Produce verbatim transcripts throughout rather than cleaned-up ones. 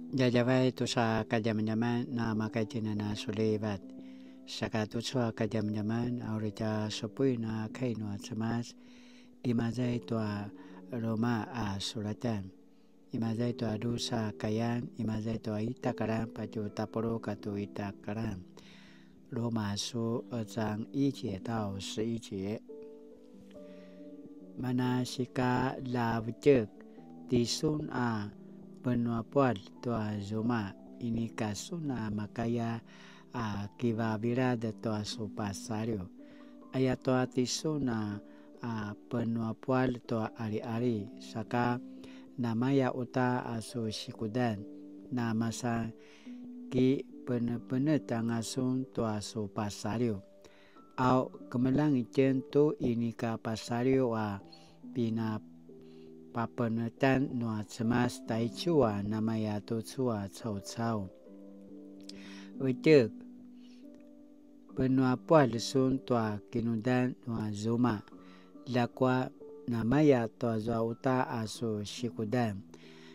Djadjavay tusa kadjamadjaman na makaitjinan a sulivat. Saka tucu a kadjamadjaman a uri tja supuin a kai nua Cemas, imaza i tua Roma a sulatan. Imaza i tua drusa kayan, imaza i tua ita karan, patju tapuluq katua ita karan. 罗马书二章一节到十一节。 Manasika ljavetjek, tisun a penuapualj tua zuma, inika sun a makaya a kivavilad tua su pasaliw. Ayatua tisun a, a penuapualj tua aliali, saka namaya uta a su sikudan, na masan kipenepenet anga sun tua su pasaliw. Au kemeljang itjen tu inika pasaliw a pinapapenetan nua Cemas taicu a namaya tucu a caucau. Vetjek, penuapualj sun tua kinudan nua zuma, ljakua namaya tua zua uta a su sikudan.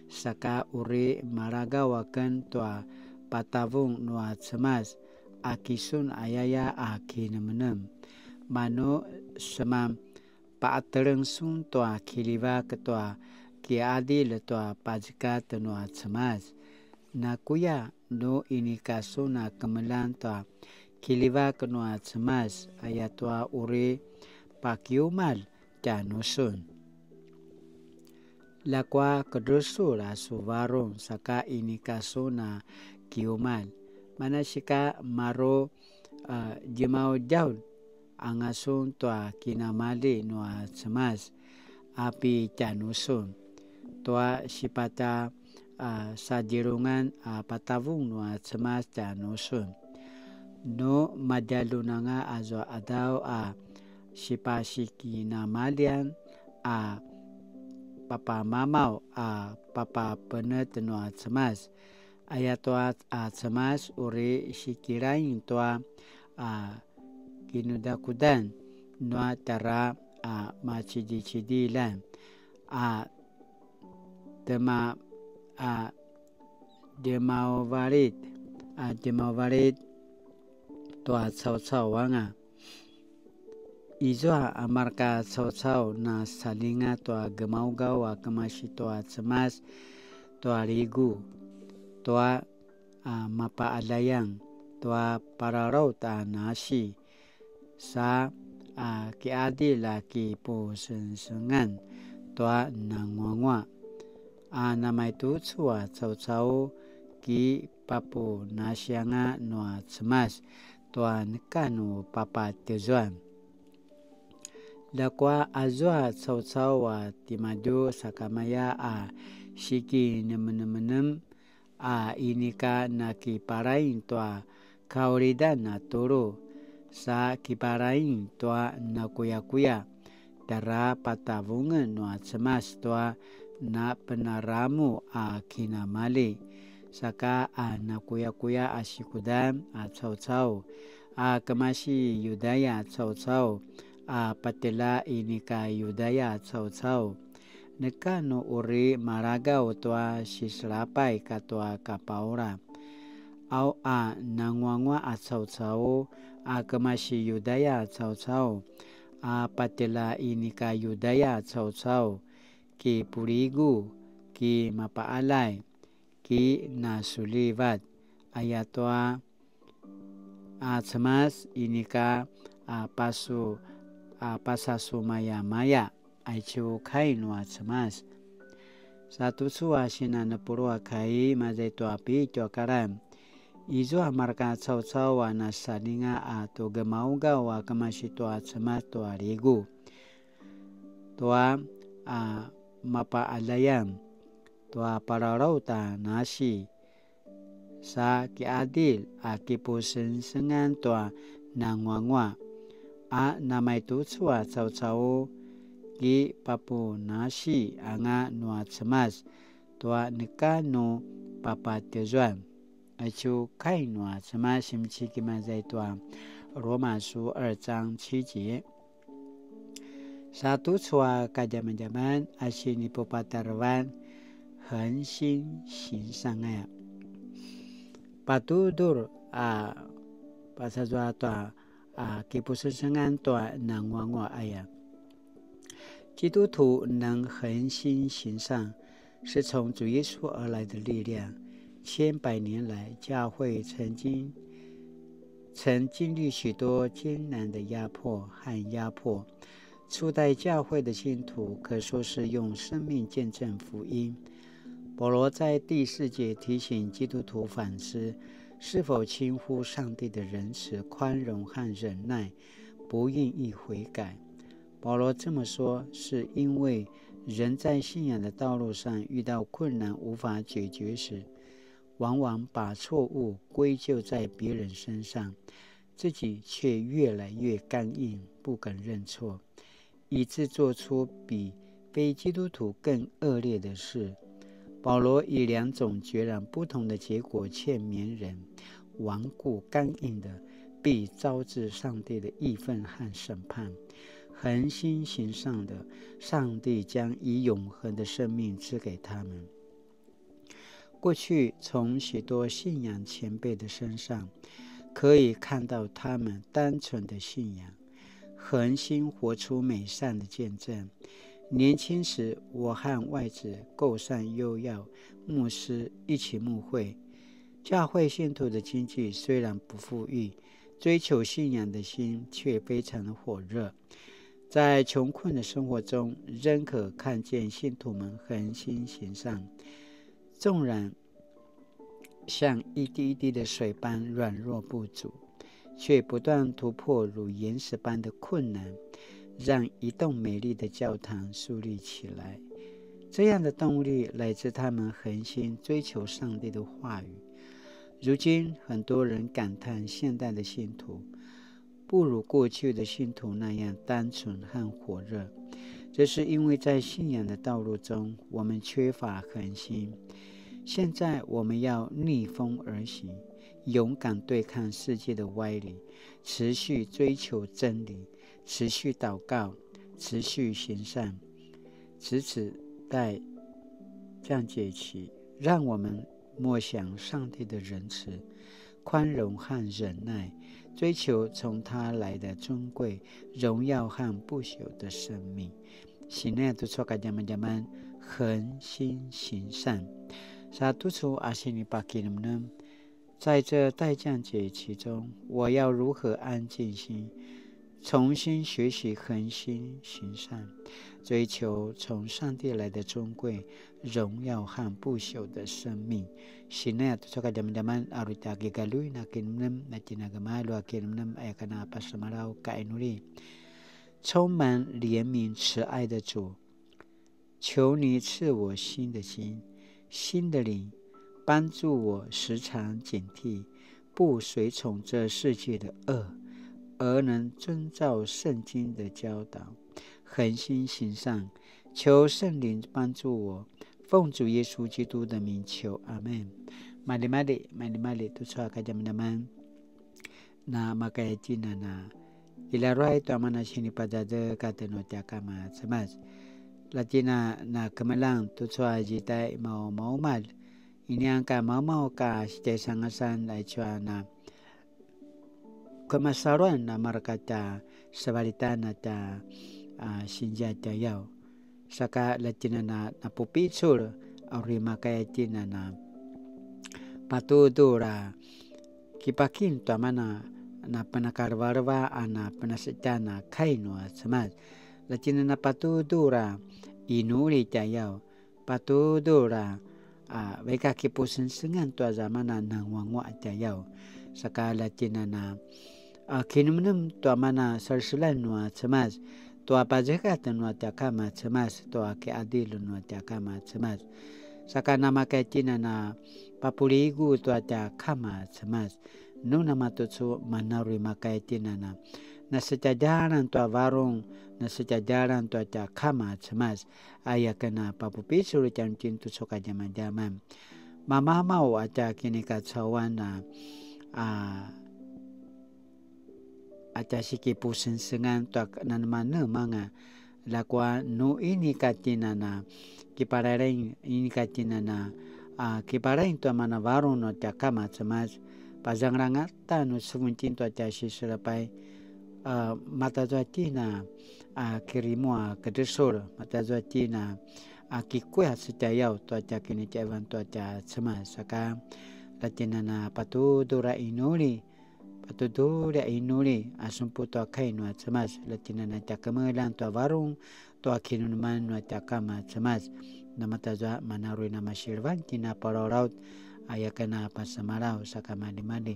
Saka uri maragaw aken tua patavung nua Cemas, a kisun ayaya a kinemenem. Manu seman pa'ateleng sun tua kiljivak tua ki'adilj tua pazekat nua Cemas. Nakuya nu inika sun a kemeljang tua kiljivak nua Cemas, ayatua uri pakiumalj tjanusun. Ljakua kedresul a su varung saka inika sun a kiumalj. Manasika maru a djemaudjaulj anga sun tua kinamali nua Cemas a pitjanusun. Tua sipata a sadjelungan a patavung nua Cemas tjanusun. Nu madjalun anga azua adaw a sipasikinamalian a papamamaw a papapenet nua Cemas. Ayatua a Cemas uri sikilaing tua a kinudakudan nua tara a macidicidiljan a dema a djemauvalit a djemauvalit tua caucau anga. Izua a marka caucau na salinga tua gemaugaw a kemasi tua Cemas tua ligu, tua a mapa'aljayang, tua pararaut a nasi, sa a ki'adilj a kipusengsengan tua nanguangua. A namaitucu a caucau kipapunasianga nua Cemas tua neka nu papatjezuan. Ljakua azua caucau a timadju sakamaya a sikinemenemenem a inika nakiparaing tua kaulidan a tulu, sa kiparaing tua nakuyakuya, tara patavungen nua Cemas tua napenaramu a kinamali, saka a nakuyakuya a sikudan a caucau, a kemasi Yudaya a caucau, a patjela inika Yudaya a caucau. Neka nu uri maragaw tua siselapay katua kapaula. Au a nanguangua a caucau, a kemasi Yudaya a caucau, a patjela inika Yudaya a caucau, kipuligu, kimapa'alay, kinasulivat, ayatua a Cemas inika a pasu a pasasumayamaya, aicu kai nua Cemas. Sa tucu a sinan pulu a kai, mazay tua pitju a karan. Izua marka caucau a nasalinga a tu gemaugaw a kemasi tua Cemas tua ligu, tua a mapa'aljayang, tua pararaut a nasi, sa ki'adilj a kipusengsengan tua nanguangua, a namaitucu a caucau kipapunasi anga nua Cemas tua neka nu papatjezuan. Aicu kai nua Cemas, imiciki mazay tua Roma su 二章七节. Sa tucu a kadjamadjaman a sinipupatarevan, 恆心行善 aya. patudur a pasazua tua a kipusengsengan tua nanguangua aya. 基督徒能恒心行善，是从主耶稣而来的力量。千百年来，教会曾经曾经历许多艰难的压迫和压迫。初代教会的信徒可说是用生命见证福音。保罗在第四节提醒基督徒反思，是否轻忽上帝的仁慈、宽容和忍耐，不愿意悔改。保罗这么说，是因为人在信仰的道路上遇到困难无法解决时，往往把错误归咎在别人身上，自己却越来越刚硬，不肯认错，以致做出比非基督徒更恶劣的事。保罗以两种截然不同的结果劝勉人：顽固刚硬的，必招致上帝的义愤和审判；恒心行善的，上帝将以永恒的生命赐给他们。过去从许多信仰前辈的身上，可以看到他们单纯的信仰，恒心活出美善的见证。年轻时，我和外子构善优耀牧师一起牧会。教会信徒的经济虽然不富裕，追求信仰的心却非常的火热。在穷困的生活中，仍可看见信徒们恒心行善，纵然像一滴一滴的水般软弱不足，却不断突破如岩石般的困难，让一栋美丽的教堂树立起来。这样的动力来自他们恒心追求上帝的话语。如今，很多人感叹现代的信徒不如过去的信徒那样单纯和火热，这是因为在信仰的道路中，我们缺乏恒心。现在我们要逆风而行，勇敢对抗世界的歪理，持续追求真理，持续祷告，持续行善，直至待降节期，让我们默想上帝的仁慈、宽容和忍耐，追求从他来的尊贵、荣耀和不朽的生命。Sinaya tucu a kadjamadjaman, 恒心行善. Sa tucu a sinipakinemnem, 在这待降节期中，我要如何安静心，重新学习恒心行善，追求从上帝来的尊贵、荣耀和不朽的生命？Sinaya tucu a kadjamadjaman, aru tja kigalui na kinemnem, na tjinagamalu a kinemnem, aya kana pasemalaw ka inuli. 充满怜悯慈爱的主，求你赐我新的心，新的灵，帮助我时常警惕，不随从这世界的恶，而能遵照圣经的教导，恒心行善。求圣灵帮助我，奉主耶稣基督的名求，阿们。Mali mali, mali mali, tucu a kadjamadjaman. Na makaya tjinana. Kilaruay tua mana sinipadadek a tenu tja kama cemas. Latjina na kemeljang tucu a zidai mau maumalj. Inianga ka maumau ka sitjaisangasan aicu a na kemasaluan na mareka tja sevalitan a tja, a, sinzia tjayau. Saka latjina na, na pupicul a uri makaya tjinana patudur a kipakim tua mana na penakarevareva a na penasetjan a kai nua cemas. Latjina na patudur a inuli tjayau, patudur a, a, vaika kipusengsengan tua zamana nanguangua tjayau. Saka latjina na, a, kinemnem tua mana selselan nua cemas, tua pazekatan nua tja kama cemas, tua kiadil nua tja kama cemas. Saka namakaya tjinana papuligu tua tja kama cemas. Nu namatucu mana uri makaya tjinana, na setjadjalan tua varung, na setjadjalan tua tja kama cemas, aya ken a papupicul tjanuitjen tucu a kadjamadjaman. Mamamaw a tja kinikacauan a, a, a tja sikipusengsengan tua nanemanemanga, ljakua nu inika tjinana kiparaling, inika tjinana, a kiparain tua manavarung nua tja kama Cemas, pazangalangata nu sevunitjen tua tja siselapai, a matazua tjen a kirimu a kedresul, matazua tjen a kikuya setjayaw tua tja kinitjaivan tua tja Cemas, saka latjinana patudura inuli, patudulja inuli a sumpu tua kai nua Cemas, latjinana tja kemeljang tua varung tua kinemeneman nua tja kama Cemas. Namatazua manaruy na masilvan tina palalaut, aya ken a pasemalaw saka malimali.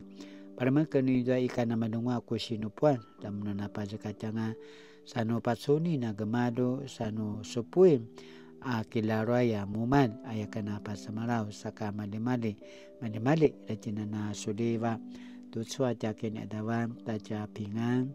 Palemeken izua ika namalengua ku sinupuan, lamun na pazekatjanga sa nu pacuni na gemalju sa nu supuin a kilaruay a mumalj, aya ken a pasemalaw saka malimali. Malimali, latjinana suliva tucu a tja kiniadavan ta tja pingan.